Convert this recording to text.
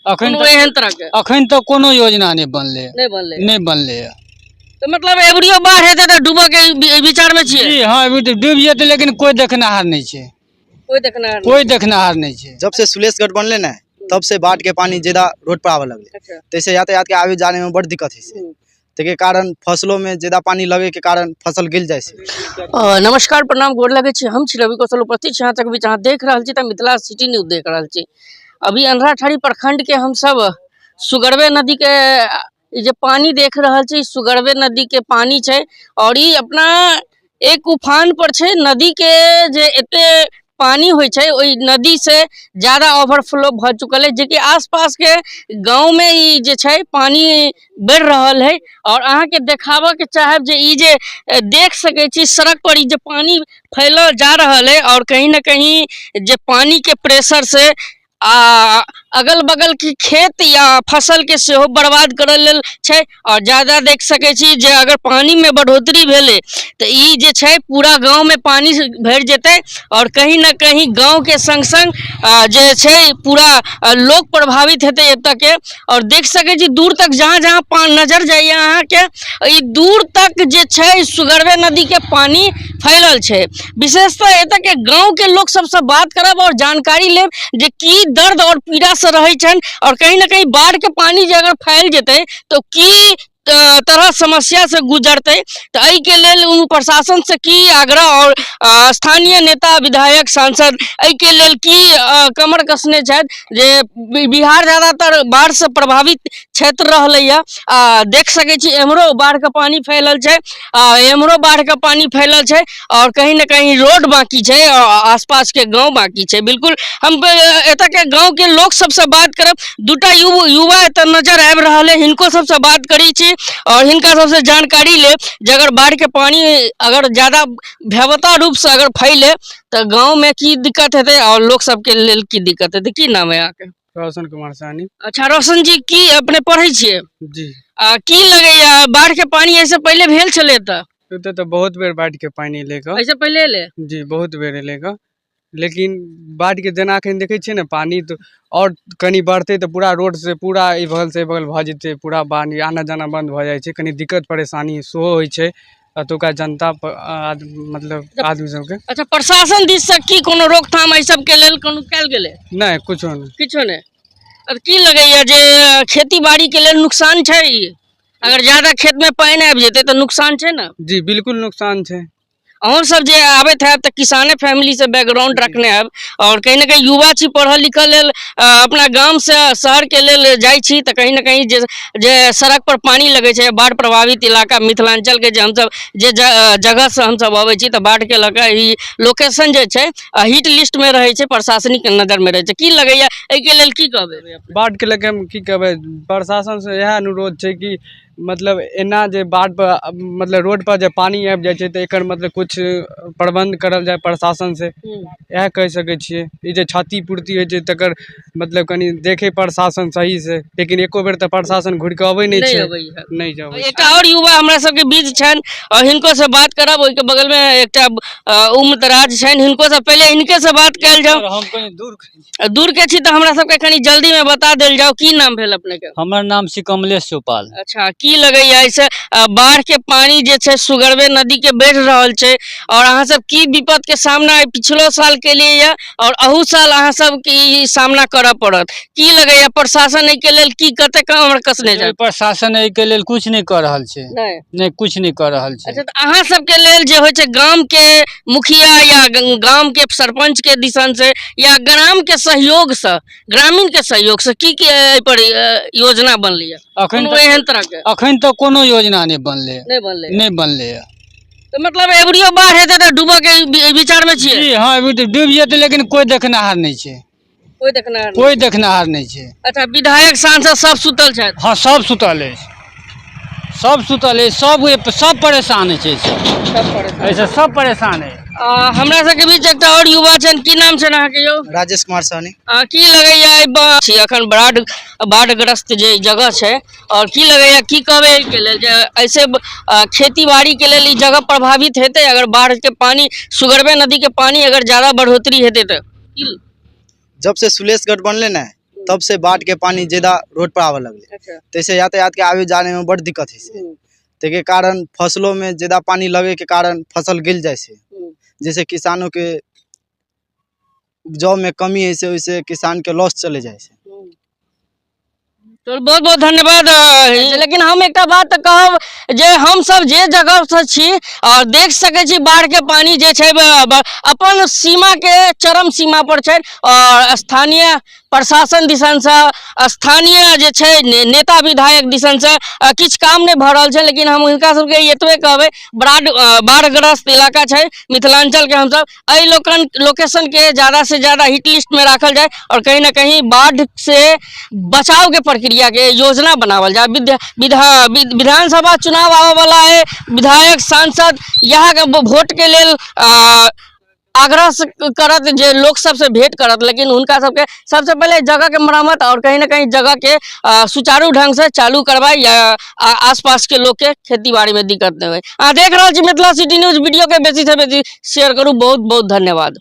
अखन कोनो एहन तरह के अखन तक कोनो योजना नहि बनलै। नहि बनलै। नहि बनलै। तऽ मतलब एबरियो बाढ़ हेतै तऽ डूबऽ के विचार मे छियै? जी हाँ, अभी तऽ डूबि जेतै, लेकिन कोइ देखनिहार नहि छै। कोइ देखनिहार? कोइ देखनिहार नहि छै। जब से सुलेशगढ़ बनले ने तब से बाढ़ के पानी ज्यादा रोड पर आबे लगले। तैसे यातायात के आबे जाने में बड़ दिक्कत है छै, ताहिके कारण फसलो में ज्यादा पानी लगे के कारण फसल गिल जाइ छै। नमस्कार, प्रणाम, गोर लगै छी। हम छी रवि कौशल, उपस्थित छी अहाँ तक बीच। अहाँ देख रहल छी तऽ मिथिला सिटी न्यूज देख रहल छी। अभी अन्धराठाढ़ी प्रखंड के हमसब सुगरवे नदी के ई जे पानी देख रहल छी, सुगरवे नदी के पानी छै और ई अपना एक उफान पर छै। नदी के जे एते पानी होइ छै, ओहि नदी से ज्यादा ओवरफ्लो भऽ चुकल है, जेकि आसपास के गाँव में ई जे छै पानी बढ़ि रहल है। और अहाँके देखाबऽ के चाहब जे ई जे देख सकै छी सड़क पर ई जे पानी फैलल जा रहल है और कहीं ना कहीं जे पानी के प्रेशर से आ अगल बगल के खेत या फसल के सेहो बर्बाद करऽ लेल छै। और ज्यादा देख सकै छी जे अगर पानी में बढ़ोतरी भेलै तऽ ई जे छै पूरा गाँव में पानी भरि जेतै और कहीं ना कहीं गाँव के संग संग जे छै पूरा लोक प्रभावित हेतै एतऽ के। और देख सकै छी दूर तक जहाँ जहाँ नजर जाइए अहाँके, ई दूर तक जे छै सुगरवे नदी के पानी फैलल छै। विशेषतः एतऽ के गाँव के लोक सबसँ बात करब और जानकारी लेब जे की दर्द और पीड़ा से रहै छनि और कहीं ना कहीं बाढ़ के पानी जे अगर फैल जेतै तऽ की तरह समस्या से गुजरतै। तऽ एहिके लेल ओ प्रशासन से की आग्रह और स्थानीय नेता, विधायक, सांसद एहिके लेल की कमर कसने छथि जे बिहार ज्यादातर बाढ़ से प्रभावित क्षेत्र रहलैया। आ देख सकै छी एम्हरो बाढ़ के पानी फैलल छै, आ एम्हरो बाढ़ के पानी फैलल छै और कहीं ना कहीं रोड बाकी छै और आसपास के गांव बाकी छै। बिल्कुल हम एतऽ के गांव के लोक सबसँ बात करब। दूटा युवा एतऽ नजर आबि रहल है, हिनको सबसँ बात करै छी और हिनका सबसँ जानकारी लेब जे अगर बाढ़ के पानी अगर ज्यादा भयावता रूप से अगर फैले तऽ गांव में की दिक्कत हेतै और लोक सबके लेल की दिक्कत हेतै। की नाम है अहाँके? रोशन कुमार सहनी। अच्छा रोशन जी, की अपने पढ़ै छियै? जी। आ की लगैया बाढ़ के पानी एहिसँ पहिले भेल छलै एतऽ? एतऽ तऽ बहुत बेर बाढ़ि के पानि एलै गऽ। एहिसँ पहिले एलै? जी, बहुत बेर एलै गऽ, लेकिन बाढ़ि के जेना एखन देखै छियै ने पानी तऽ आओर कनि बढ़तै तऽ पूरा रोड से पूरा एहि बगल से एहि बगल भऽ जेतै, पूरा पानी आना जाना बन्द भऽ जाइ छै। कनि दिक्कत परेशानी सेहो होइ छै एतुका जनता मतलब आदमी सबके। अच्छा, प्रशासन दिस से की कोनो रोकथाम एहि सबके लेल कोनो कयल गेलै? नहि, कुछो नहि। किछो नहि। और की लगैया जे खेती बाड़ी के लेल नुकसान छै ई? अगर ज्यादा खेत में पानि आबि जेतै तऽ नुकसान छै ने? जी बिल्कुल नुकसान छै। अहूँ सब जे आबैत हैब तऽ किसाने फैमिली से बैकग्राउंड रखने हैब और कहीं ना कहीं युवा छी, पढ़ल लिखल लेल अपना गाम से शहर के लेल जाइ छी तऽ कहीं ना कहीं जे जे सड़क पर पानी लगै छै, बाढ़ प्रभावित इलाका मिथिलांचल के जे हमसब जे जगह से हमसब अबै छी तऽ बाढ़ के लऽ कऽ ई लोकेशन जे छै हिट लिस्ट में रहै छै, प्रशासनिक नजर में रहै छै। की लगैया एहिके लेल की कहबै? बाढ़ के लऽ कऽ हम की कहबै, प्रशासन से इएह अनुरोध छै कि मतलब एना जे बाढ़ पर मतलब रोड पर जे पानी आबि जाइ छै तऽ एकर मतलब किछु प्रबन्ध करल जाय प्रशासन से, इएह कहि सकै छियै। ई जे क्षतिपूर्ति होइ छै तकर मतलब कनि देखै प्रशासन सही से, लेकिन एको बेर तऽ प्रशासन घुरि कऽ अबै नहि छै। नहि अबै। एकटा आओर युवा हमरा सबके बीच छनि और हिनको से बात करब। ओहिके बगल मे एकटा उम्र दराज छनि, हिनको से पहिले हिनके से बात कयल जाउ। हम कनि दूर दूर के छी तऽ हमरा सबके कनि जल्दी में बता देल जाउ, की नाम भेल अपने के? हमर नाम छी कमलेश चौपाल। अच्छा, की लगैया एहिसे बाढ़ के पानी जे छै सुगरवे नदी के बढ़ि रहल छै और अहाँ सब की विपद के सामना पिछलो साल के लिए या और अहू साल अहाँ सब के ई सामना करऽ पड़त? की लगैया प्रशासन एहि के लेल की कते कमर कसने जाय? प्रशासन एहि के लेल कुछ नहि कऽ रहल छै। नहि, कुछ नहि कऽ रहल छै। अच्छा, तऽ अहाँ सबके लेल जे होइ छै गाम के मुखिया या गाम के सरपंच के दिसन से या ग्राम के सहयोग से, ग्रामीण के सहयोग से की की एहि पर योजना बनलै है? अखन कोनो एहन तरह के? अखन तक कोनो योजना नहि बनलै। नहि बनलै। नहि बनलै। तऽ मतलब एबरियो बाढ़ हेतै तऽ डूबऽ के विचार मे छियै? जी हाँ, अभी तऽ डूबि जेतै, लेकिन कोइ देखनिहार नहि छै। कोइ देखनिहार? कोइ देखनिहार नहि छै। अच्छा, विधायक सांसद सब सुतल छथि? हाँ, सब सुतल अछि, सब सुतल अछि, सब परेशान छै सब, एहिसँ सब परेशान अछि। हमरा सबके बीच एकटा आओर युवा छनि। की नाम छनि अहाँके यौ? राजेश कुमार सहनी। की लगैया एहि अखन बाढ़ग्रस्त जे जगह छै और की लगैया, की कहबै एहिके लेल जे ऐसे खेती बाड़ी के लेल ई जगह प्रभावित हेतै अगर बाढ़ के पानी, सुगरवे नदी के पानी अगर ज्यादा बढ़ोतरी हेतै तऽ? जब से सुलेशगढ़ बनले ने तब से बाढ़ के पानी ज्यादा रोड पर आबऽ लगलै। ताहिसँ यातायातके आबे जानेमे बड्ड दिक्कत होइ छै। ताहिके कारण फसलोमे ज्यादा पानी लगैके कारण फसल गलि जाइ छै, जाहिसँ किसानोके उपजाउमे कमी होइ छै, ओहिसँ किसानके लॉस चलि जाइ छै। तो बहुत बहुत धन्यवाद। लेकिन हम एकटा बात तऽ कहब जे हमसब जे जगहसँ छी और देख सकै छी बाढ़के पानि जे छै अपन सीमाके चरम सीमा पर छै और स्थानीय प्रशासन दिसनसँ, स्थानीय जे छै नेता विधायक दिसनसँ किछु काम नहि भऽ रहल छै। लेकिन हम हुनका सबके एतबे कहबै, बाढ़ग्रस्त इलाका छै मिथिलाञ्चलके, हमसब एहि लोकन लोकेशनके ज़्यादा से ज़्यादा हिट लिस्टमे राखल जाय और कहीं ना कहीं बाढ़ से बचावके प्रक्रियाके योजना बनावल जाय। विद्या विधा विधानसभा चुनाव आबऽ वाला है, विधायक सांसद यहाँ वोटके लेल आग्रह करत जे लोक सबसे भेंट करत, लेकिन हुनका सबके सबसे पहिले जगह के मरम्मत और कहीं ना कहीं जगह के सुचारू ढंग से चालू करवाई या आसपास के लोग के खेती बाड़ी में दिक्कत नहीं होय। अहाँ देख रहल छी मिथिला सिटी न्यूज। वीडियो के बेसी से बेसी शेयर करू। बहुत बहुत धन्यवाद।